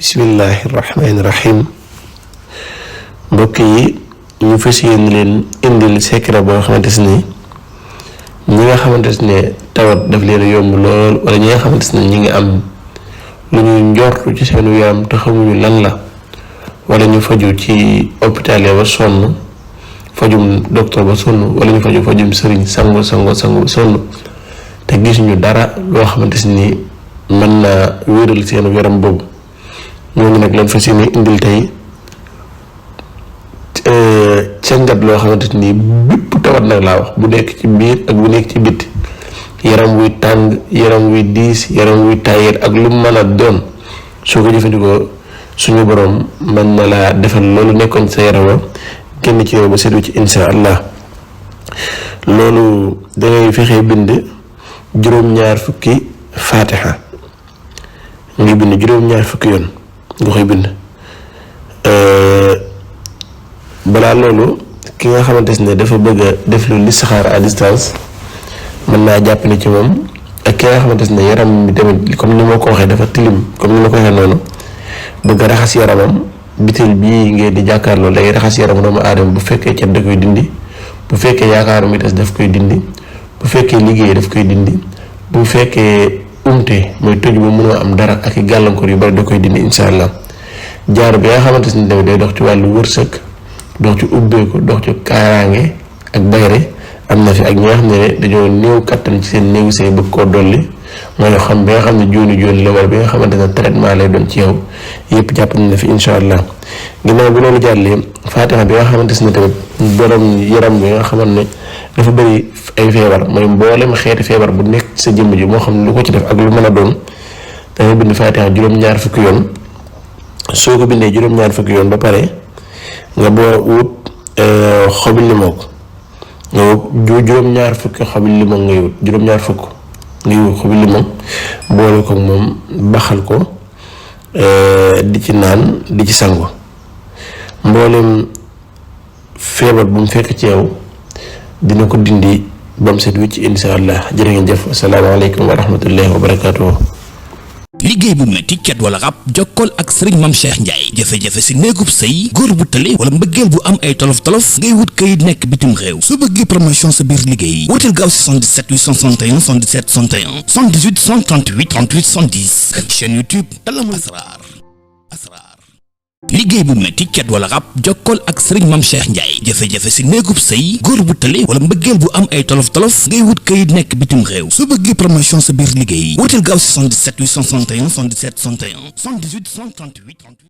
bismillahi rahmaani rahim mbokk yi ñu fas yéene leen indil secret boo xamante ni ñi nga xamante ne tawat daf leen yomb lool wala ñi nga xamante ne ñi ngi am lu ñuy njortu ci seen yaram te xamuñu lan la wala ñu faju ci hôpital ba sonn fajum docteur ba sonn wala ñu fajum sëriñ sangu sonn te gisuñu dara loo xamante ni mën naa wéeral seen yaram boobu ñooñu nag lan fas yéene indil tey càngat loo xamante ni bépp tawat nag laa wax bu nekk ci biir ak bu nekk ci bitti yaram wuy tàng yaram wuy diis yaram wuy tàyyeel ak lu mën a doon soo ko jëfandikoo suñu borom mën na laa defal loolu nekkoon sa yarama génn ci yow ba seetu ci insha allah loolu dangay fexee bind juróom-ñaar fukki fatiha ngi bind juróom-ñaar fukki yoon nga koy bind balaa loolu ki nga xamante ne dafa bëgg a def lu listixaar à distance mën naa jàpp ne ci moom ak ki nga xamante ne yaram bi tamit comme ni ma ko waxee dafa tilim comme ni ma ko waxee noonu bëgg a raxas yaramam bitil bii ngeen di jàkkaarloo day raxas yaram doomu aadama bu fekkee cat da koy dindi bu fekkee yaakaaru mi des daf koy dindi bu fekkee liggéey daf koy dindi bu fekkee umte mooy tëj ba mënoo am dara ak i gàllankoor yu bari da koy dindi insha allah jaar bi nga xamante ne tamit day dox ci wàllu wërsëg dox ci ubbeeku dox ci kaaraange ak bayre am na fi ak ñi nga xam ne dañoo néew kattan ci seen néew say bëgg koo dolli mooy xam bi nga xam ne jooni la wala bi nga xamante ne traitement lay doon ci yow yëpp jàpp nañ la fi insha allah ginnaaw bi loolu jàllee fatiha bi nga xamante ne tamit borom yaram bi nga xamante ne dafa bëri ay feebar mooy mboolem xeeti feebar bu nekk sa jëmm ji moo xam ne lu ko ci def ak lu mën a doon dangay bind fatiha juróom-ñaar fukki yoon soo ko bindee juróom-ñaar fukki yoon ba pare nga boo wut xobi limoog nga wut juróom-ñaar fukki xobi limoog ngay wut juróom-ñaar fukk ngay wut xobi limoog boole ko moom baxal ko di ci naan di ci sangu mboolem feebar bu mu fekk ci yow dina ko dindi ba mu set wicc insha allah jërë ngeen jëf asalaamaaleykum wa rahmatullahi wa barakaatuhu. liggéey bu metti cat wala rab jokkool ak sëriñ Mame Cheikh Ndiaye jafe-jafe si néegub sëy góor bu tële wala mbëggeel bu am ay tolof-tolof ngay wut kayit nekk bitim réew soo bëggee promotion sa biir liggéey wooteel gaaw si 77 861 77 61 78 138 38 110 chaîne YouTube Alamul Asrar liggéey bu metti cat wala rab jokkool ak sëriñ Mame Cheikh Ndiaye jafe-jafe si néegub sëy góor bu tële wala mbëggeel bu am ay tolof-tolof ngay wut kayit nekk bitim réew soo bëggee promotion sa biir liggéey wooteel gaaw si 77 861 77 61 78 138 38